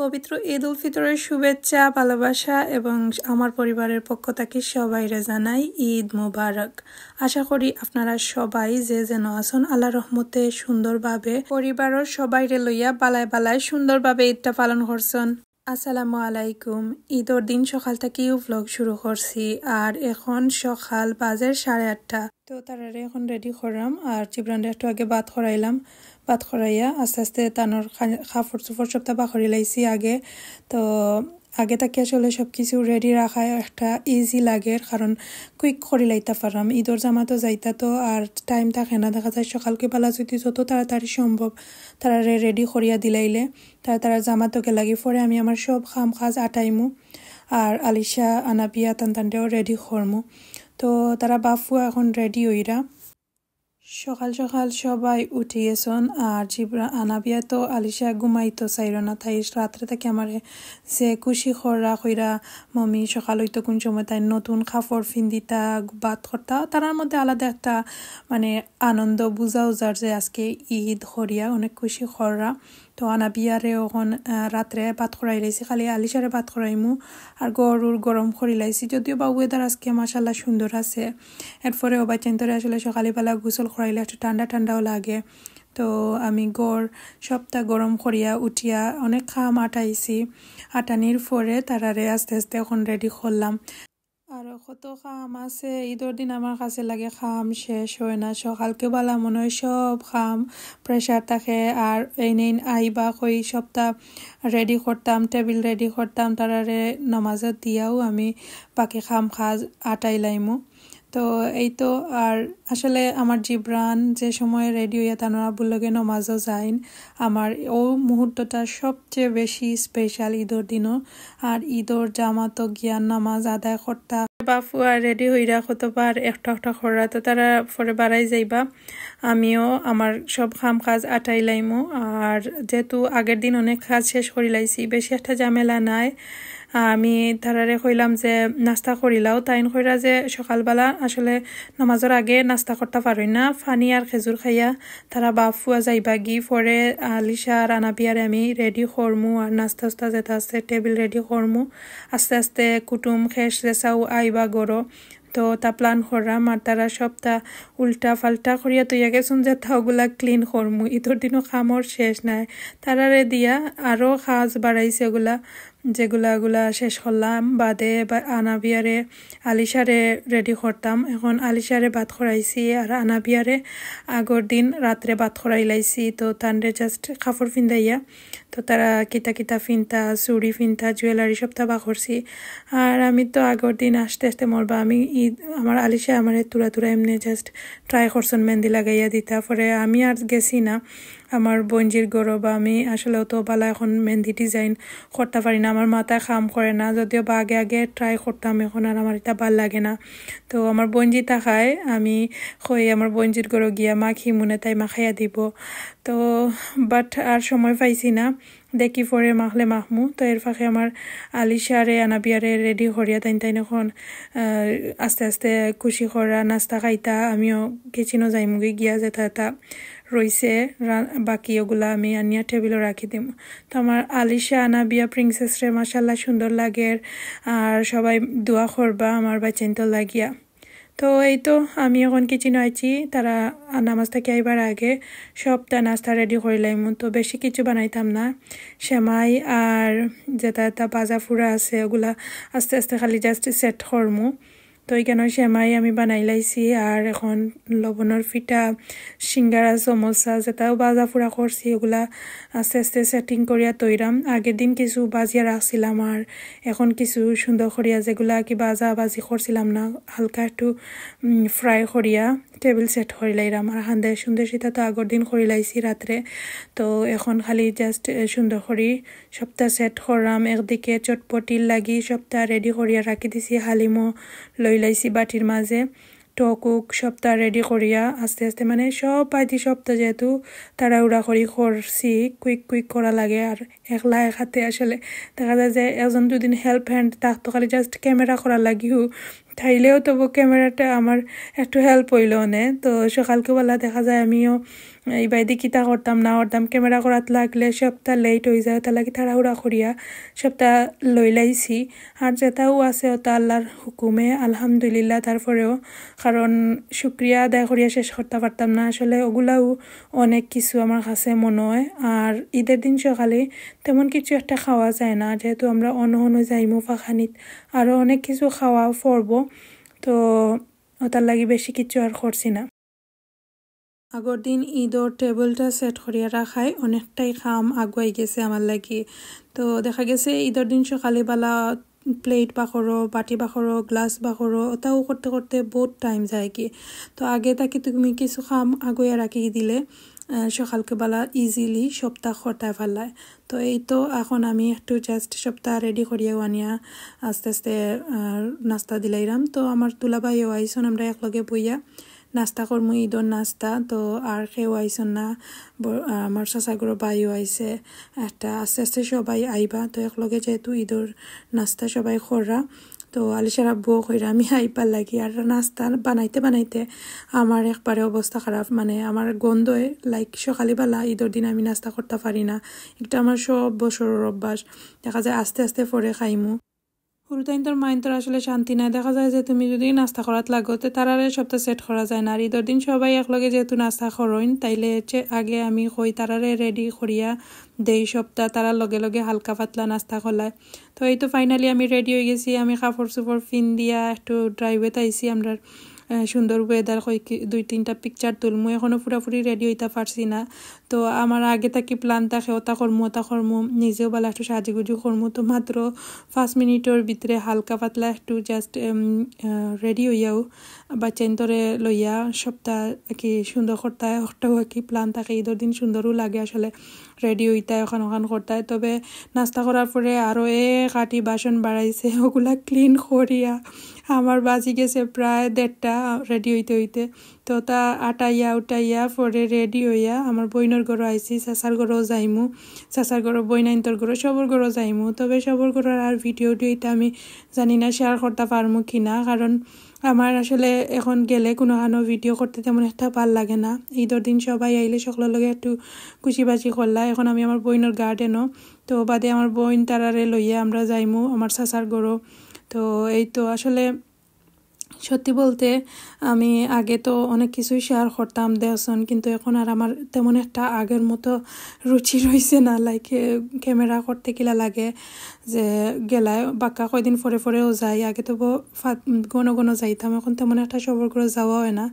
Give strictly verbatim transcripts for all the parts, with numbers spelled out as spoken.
পবিত্র ঈদ উল ফিতরের শুভেচ্ছা, ভালোবাসা এবং আমার পরিবারের পক্ষ থাকি সবাইরে জানাই ঈদ মোবারক। আশা করি আপনারা সবাই যে যেন আছইন আল্লাহর রহমতে সুন্দরভাবে পরিবারর সবাইরে লইয়া বালায় বালায় সুন্দরভাবে ঈদটা পালন করছইন। আসসালামু আলাইকুম। ঈদর দিন সকাল থাকিউ vlog শুরু করছি, আর এখন সকাল বাজের সাড়ে আটটা। তো তারারে এখন ready করাম, আর জিবরানরে একটু আগে ভাত করাইলাম। ভাত করাইয়া আস্তে আস্তে তানর খা-, কাপড় চোপড় সবটা বাখরি লাইছি আগে। তো আগে থাকি আসলে সব কিছু ready রাখা একটা easy লাগের, কারণ quick করি লাইতা পাররাম। ঈদর জামাতো যাইতা তো আর time থাকে না, দেখা যায় সকালকে বেলা যদি যত তাড়াতাড়ি সম্ভব তারারে ready করিয়া দিলাইলে তারা তারা জামাতো গেলাগি। পরে আমি আমার সব কাম কাজ আটাইমু, আর আলিশা, আনাবিয়া, তান তানরেও ready করমু। তো তারা বাফুয়া এখন ready অইরা। সকাল সকাল সবাই উঠি গেছইন, আর জিবরা, আনাবিয়া তো আলিশা ঘুমাইতো চাইরো না, তাই রাত্রে থাকি আমারে যে খুশি কররা কইরা, "মমি, সকাল অইতো কোন সময়, তাই নতুন কাপড় ফিন্দিতা, ভাত করতা।" তারার মধ্যে আলাদা একটা মানে আনন্দ বুঝাও যার যে আজকে ঈদ করিয়া অনেক খুশি কররা। তো আনাবিয়ারে অখন, আহ, রাত্রে ভাত করাই লাইছি, খালি আলিশারে ভাত করাইমু। আর গরুর গরম করি লাইছি, যদিও বা weather আজকে মাশাআল্লাহ সুন্দর আছে। এরপরে ও বাচ্চাইন্তরে আসলে সকালবেলা গোসল করাইলে একটু ঠান্ডা ঠান্ডাও লাগে। তো আমি গর সবটা গরম করিয়া উঠিয়া অনেক কাম আটাইছি। আটানির পরে তারারে আস্তে আস্তে অখন ready করলাম। আর কত কাম আছে, ঈদর দিন আমার কাছে লাগে কাম শেষ হয় না। সকালকে বালা মনে হয় সব কাম pressure থাকে, আর এই নেই আইবা কই সবটা ready করতাম, table ready করতাম, তারারে নামাজত দিয়াও আমি বাকি কাম কাজ আটাই লাইমু। তো এই তো, আর আসলে আমার জিবরান যে সময় ready হইয়া তানর আব্বুর লগে নামাজও যাইন, আমার ও মুহূর্তটা সবচেয়ে বেশি special ঈদর দিনও। আর ঈদর জামাতো গিয়া নামাজ আদায় করতা। বাফুয়া ready হইরা কতবার একটা একটা কররা, তো তারা পরে বাড়াই যাইবা। আমিও আমার সব কাম কাজ আটাই লাইমু। আর যেহেতু আগের দিন অনেক কাজ শেষ করি লাইছি, বেশি একটা ঝামেলা নাই। আমি তারারে কইলাম যে নাস্তা করিলাও, তাইন কইরা যে সকালবেলা আসলে নামাজর আগে নাস্তা করতা পারইন না, পানি আর খেজুর খাইয়া তারা বাফুয়া যাইবাগি। পরে আলিশা আর আনাবিয়ারে আমি ready করমু আর নাস্তা উস্তা যেটা আছে table ready করমু। আস্তে আস্তে কুটুম খেশ যেসাও আইবা গরো, তো তা plan কররাম। আর তারা সবটা উল্টা ফাল্টা করিয়া তইয়া গেছইন যে তা ওগুলা clean করমু। ঈদর দিনও কামর শেষ নাই, তারারে দিয়া আরও কাজ বাড়াইছে ওগুলা, যেগুলা ওগুলা শেষ করলাম বাদে বা আনাবিয়ারে আলিশারে ready করতাম। এখন আলিশারে ভাত করাইছি আর আনাবিয়ারে আগর দিন রাত্রে ভাত করাই লাইছি। তো তানরে just কাপড় ফিন্দাইয়া, তো তারা কিতা কিতা ফিনতা, চুড়ি ফিনতা, jewellery সবটা বার করছি। আর আমি তো আগর দিন আস্তে আস্তে মরবা, আমি ঈদ, আমার আলিশা আমারে তুরা তুরা এমনে just try করছইন মেহেন্দি লাগাইয়া দিতা। পরে আমি আর গেছি না আমার বইনজির গরো, বা আমি আসলে অত বালা এখন মেহেন্দি design করতা পারি না, আমার মাথায় কাম করে না। যদিও বা আগে আগে try করতাম, এখন আর আমার ইতা বালা লাগে না। তো আমার বইনজি থাকায় আমি কই আমার বইনজির গরো গিয়া মাখিমুনে, তাই মাখাইয়া দিব। তো but আর সময় পাইছি না, দেখি পরে মাখলে মাখমু। তো এর ফাঁকে আমার আলিশারে আনাবিয়ারে ready করিয়া তাইন তাইন এখন, আহ, আস্তে আস্তে খুশি কররা নাস্তা খাইতা, আমিও kitchen-ও যাইমুগি গিয়া যেটা এটা রইছে রা-, বাকি ওগুলা আমি আনিয়া table-ও রাখি দিমু। তো আমার আলিশা, আনাবিয়া, princess-রে মাশাআল্লাহ সুন্দর লাগের। আর সবাই দোয়া করবা আমার বাচ্চাইন্তর লাগিয়া। তো এই তো আমি এখন kitchen-ও আইছি, তারা নামাজ থাকি আইবার আগে সবটা নাস্তা ready করি লাইমু। তো বেশি কিছু বানাইতাম না, সেমাই আর যেটা এটা ভাজা ফুরা আছে ওগুলা আস্তে আস্তে খালি just set করমু। তো এখানে সেমাই আমি বানাই লাইছি, আর এখন লবণর ফিটা, সিঙ্গারা, সমোসা যেটাও ভাজা ফুরা করছি ওগুলা আস্তে আস্তে setting করিয়া তৈরাম। আগের দিন কিছু ভাজিয়া রাখছিলাম, আর এখন কিছু সুন্দর করিয়া যেগুলা কি ভাজা ভাজি করছিলাম না, হালকা একটু, উম, fry করিয়া table set করি লাইরাম। আর হান্দে সুন্দর সেটা তো আগর দিন করি লাইছি রাত্রে, তো এখন খালি just, এ, সুন্দর করি সবটা set করলাম। একদিকে চটপটির লাগি সবটা ready করিয়া রাখি দিছি, হালিমও লই লাইছি বাটির মাঝে। টক উক সবটা ready করিয়া আস্তে আস্তে মানে সব পাইতি সবটা যেহেতু তাড়াহুড়া করি করছি, quick quick করা লাগে। আর একলা এক হাতে আসলে দেখা যায় যে একজন দুদিন help hand থাকতো, খালি just camera করার লাগিও তাইলেও তবু ক্যামেরাটা আমার একটু হেল্প অইলো অনে। তো সকালকে বেলা দেখা যায় আমিও ইবায়দি কিতা করতাম না করতাম, ক্যামেরা করাত লাগলে সবটা লেট অই যায়, তার লাগি তাড়াহুড়া করিয়া সবটা লইলাইছি। আর যেটাও আছে ওটা আল্লাহর হুকুমে, আলহামদুলিল্লাহ। তারপরেও কারণ শুক্রিয়া আদায় করিয়া শেষ করতে পারতাম না আসলে। ওগুলাও অনেক কিছু আমার কাছে মনে হয়। আর ঈদের দিন সকালে তেমন কিছু একটা খাওয়া যায় না, যেহেতু আমরা অন্য অন্য যাইমু ফাঁকানিত, আরও অনেক কিছু খাওয়া পড়বো। তো ওটার লাগি বেশি কিছু আর করছি না। আগর দিন ঈদর টেবলটা সেট করিয়া রাখায় অনেকটাই কাম আগুয়াই গেছে আমার লাগি। তো দেখা গেছে ঈদর দিন সকালে বেলা প্লেট বাখরো, বাটি বাখরো, গ্লাস বাখরো, ওটাও করতে করতে বহুত টাইম যায় কি। তো আগে থাকি তুমি কিছু কাম আগুয়া রাখি দিলে, আহ, সকালকে বেলা ইজিলি সবটা করতে পারলায়। তো এই তো এখন আমি একটু জাস্ট সবটা রেডি করিয়া আনিয়া আস্তে আস্তে, আহ, নাস্তা দিলাইরাম। তো আমার দুলাভাইও আইসন, আমরা একলগে বইয়া নাস্তা করমু, ঈদর নাস্তা। তো আর কেউ আইসন না, ব-, আমার চাচাগুরর ভাইও আইছে। একটা আস্তে আস্তে সবাই আইবা। তো একলগে যেহেতু ঈদর নাস্তা সবাই কররা, তো আলিশার আব্বুও কইরা আমি আইবার লাগি। আর নাস্তা বানাইতে বানাইতে আমার একবারে অবস্থা খারাপ, মানে আমার গন্ধে, লাইক, সকালে বেলা ঈদর দিন আমি নাস্তা করতে পারি না। এটা আমার সব বছরর অভ্যাস। দেখা যায় আস্তে আস্তে পরে খাইমু। হুরুতাইন্তর মাইন্তর আসলে শান্তি নাই। দেখা যায় যে তুমি যদি নাস্তা করাত লাগো, তে তারারে সবটা সেট করা যায় না। আর ঈদর দিন সবাই একলগে যেহেতু নাস্তা করইন, তাইলে হচ্ছে আগে আমি কই তারারে রেডি করিয়া দেই সবটা, তারা লগে লগে হালকা পাতলা নাস্তা করলায়। তো এই তো ফাইনালি আমি রেডি অই গেছি। আমি কাপড় চোপড় পিন্দিয়া একটু ড্রাইভেত আইছি। আমরা, আহ, সুন্দর ওয়েদার, কই কি দুই তিনটা পিকচার তুলমু। এখনো পুরাপুরি রেডি অইতা পারছি না। তো আমার আগে থাকি প্ল্যান থাকে, ওটা করমু, ওটা করমু, নিজেও বালা একটু সাজুগুজু করমু। তো মাত্র পাঁচ মিনিটর ভিতরে হালকা পাতলা একটু জাস্ট রেডি অইয়াও, বাচ্চাইন্তরে লইয়া সবটা কি সুন্দর করতায়, ওটাও কি প্ল্যান থাকে। ঈদর দিন সুন্দরও লাগে আসলে, রেডি অইতায়, ওখান ওখান করতায়। তবে নাস্তা করার পরে আরও এক আটি বাসন বাড়াইছে, ওগুলা ক্লিন করিয়া আমার বাজি গেছে প্রায় দেড়টা রেডি অইতে অইতে। তো তা আটাইয়া উটাইয়া পরে রেডি অইয়া আমার বইনর ঘরো আইছি, চাচার ঘরো যাইমু, চাচার ঘরো, বইনাইন্তর ঘরো, সবর ঘরো যাইমু। তবে সবর ঘরর আর ভিডিও টিডিও ইতা আমি জানি না শেয়ার করতে পারমু কি না, কারণ আমার আসলে এখন গেলে কোনো কানো ভিডিও করতে তেমন একটা ভালা লাগে না। ঈদর দিন সবাই আইলে সকলর লগে একটু খুশি বাসি করলা। এখন আমি আমার বইনর গার্ডেনও, তো বাদে আমার বইন তারারে লইয়া আমরা যাইমু আমার চাচার ঘরো। তো এই তো আসলে সত্যি বলতে আমি আগে তো অনেক কিছুই শেয়ার করতাম দেখছন, কিন্তু এখন আর আমার তেমন একটা আগের মতো রুচি রইছে না। লাইক, ক্যামেরা করতে কিলা লাগে যে গেলায় বাক্কা কয়দিন পরে পরেও যাই। আগে তো ব-, ফা-, ঘন ঘন যাইতাম, এখন তেমন একটা সবর ঘরো যাওয়া হয় না।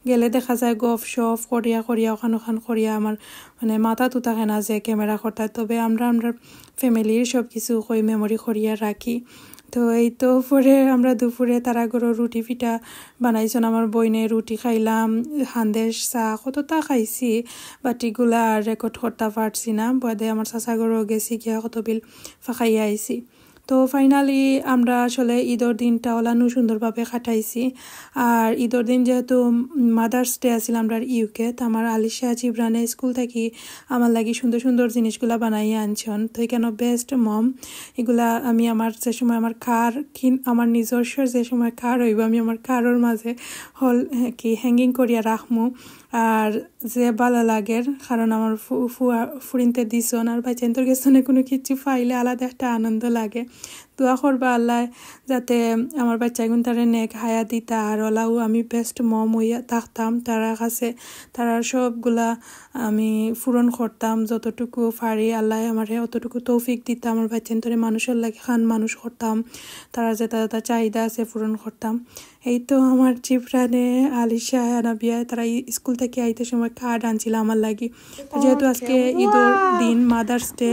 গেলে দেখা যায় গফ সফ করিয়া করিয়া ওখান ওখান করিয়া আমার মানে মাথাত থাকে না যে ক্যামেরা করতায়। তবে আমরা আমরা ফ্যামিলির সব কিছু কই মেমোরি করিয়া রাখি। তো এই তো পরে আমরা দুপুরে তারার ঘরো রুটি পিঠা বানাইছন আমার বইনে, রুটি খাইলাম, হান্দেশ চা কততা খাইছি, বাট ইগুলা আর রেকর্ড করতে পারছি না। বাদে আমার চাচার ঘরো গেছি, গিয়া কতবিল ফাঁকাইয়া আইছি। তো ফাইনালি আমরা আসলে ঈদর দিনটা ওলানো সুন্দরভাবে কাটাইছি। আর ঈদর দিন যেহেতু মাদার্স ডে আছিল আমরার ইউকে, তো আমার আলিশা জিবরানে স্কুল থাকি আমার লাগি সুন্দর সুন্দর জিনিসগুলা বানাইয়া আনছন। তো এখানো বেস্ট মম, এগুলা আমি আমার যে সময় আমার কার কিন-, আমার নিজস্ব যে সময় কার অইবো, আমি আমার কারর মাঝে হল, কি, হ্যাঙ্গিং করিয়া রাখমু। আর যে ভালা লাগের, কারণ আমার ফু-, ফুয়া-, ফুরিন্তে দিছন, আর বাচ্চাইন্তর গেছ থনে কোনো কিছু পাইলে আলাদা একটা আনন্দ লাগে। দোয়া করবা আল্লাহ যাতে আমার বাচ্চাগুন তারে নেক হায়াত দিতা, আর ওলাও আমি বেস্ট মম অইয়া থাকতাম তারার কাছে, তারার সবগুলা আমি পূরণ করতাম যতটুকু পারি। আল্লাহ আমারে অতটুকু তৌফিক দিতা, আমার বাচ্চাইন্তরে মানুষর লাগি খান মানুষ করতাম, তারার যেটা যেটা চাহিদা আছে পূরণ করতাম। এই তো আমার জিবরানে, আলিশা, আনাবিয়া, তারা ই-, স্কুল থাকি আইতে সময় কার্ড আনছিল আমার লাগি। যেহেতু আজকে ঈদর দিন, মাদার্স ডে,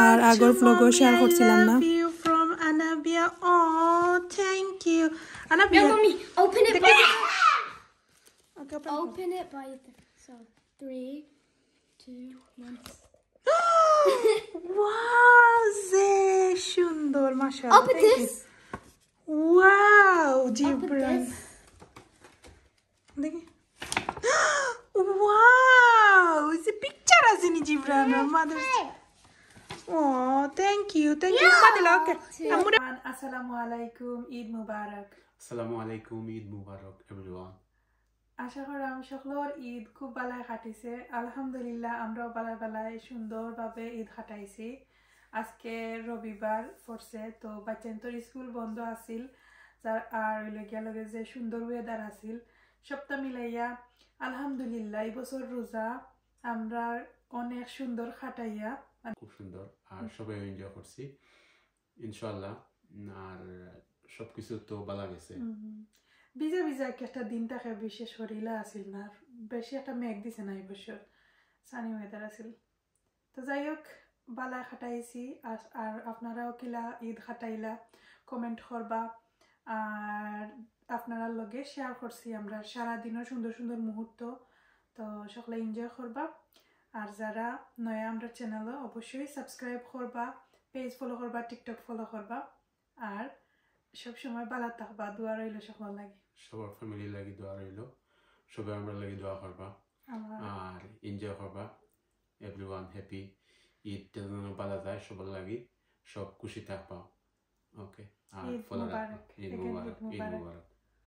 আর আগর ভ্লগও শেয়ার করছিলাম না। From Anabia. Oh, thank you. Anabia. No, mommy, open it by. Okay, open it. Open it by the, so, three, two, one. Wow, যে সুন্দর, মাশাআল্লাহ। Open this. Wow, জিবরান। দেখি। Wow, এই যে পিকচার আছে নি Jibran, mother's. Oh, thank you, thank you। মা দিলা, ওকে। আম্মুরে। আসসালামু আলাইকুম, ঈদ মুবারক। আসসালামু আলাইকুম, ঈদ মুবারক everyone। আশা করাম সকলর ঈদ খুব ভালায় কাটিছে। আলহামদুলিল্লাহ, আমরাও ভালায় ভালায় সুন্দরভাবে ঈদ কাটাইছি। আজকে রবিবার পড়ছে, তো বাচ্চাইন্তর স্কুল বন্ধ আছিল, যার আর অইলো গিয়া লগে যে সুন্দর ওয়েদার আছিল, সবটা মিলাইয়া আলহামদুলিল্লাহ এই বছর রোজা আমরা অনেক সুন্দর কাটাইয়া খুব সুন্দর, আর সবাই এনজয় করছি ইনশাআল্লাহ। আর সবকিছু তো ভালা গেছে। ভিজা ভিজা একটা দিন থাকে, বিশেষ করিলা আছিল না, বেশি একটা মেঘ দিছে না এই বছর, সানি ওয়েদার আছিল। তো যাই হোক, ভালা কাটাইছি। আর আর আপনারাও কিলা ঈদ কাটাইলা, কমেন্ট করবা। আর আপনারার লগে শেয়ার করছি আমরা সারাদিনর সুন্দর সুন্দর মুহূর্ত। তো সকলে এনজয় করবা। আর যারা নয়া আমরার চ্যানেল, অবশ্যই সাবস্ক্রাইব করবা, পেজ ফলো করবা, টিকটক ফলো করবা। আর সব সময় ভালা থাকবা, দোয়া রইল সকলর লাগি। সবার ফ্যামিলি লাগি দোয়া রইল, সবাই আমরার লাগি দোয়া করবা। আর এনজয় করবা। Everyone happy ঈদ, যেন ভালা যায় সবার লাগি, সব খুশি থাকবা। ওকে, আর ঈদ ফলো রাখবা। মুবারক। ঈদ Again, মুবারক, ঈদ ঈদ মুবারক। মুবারক।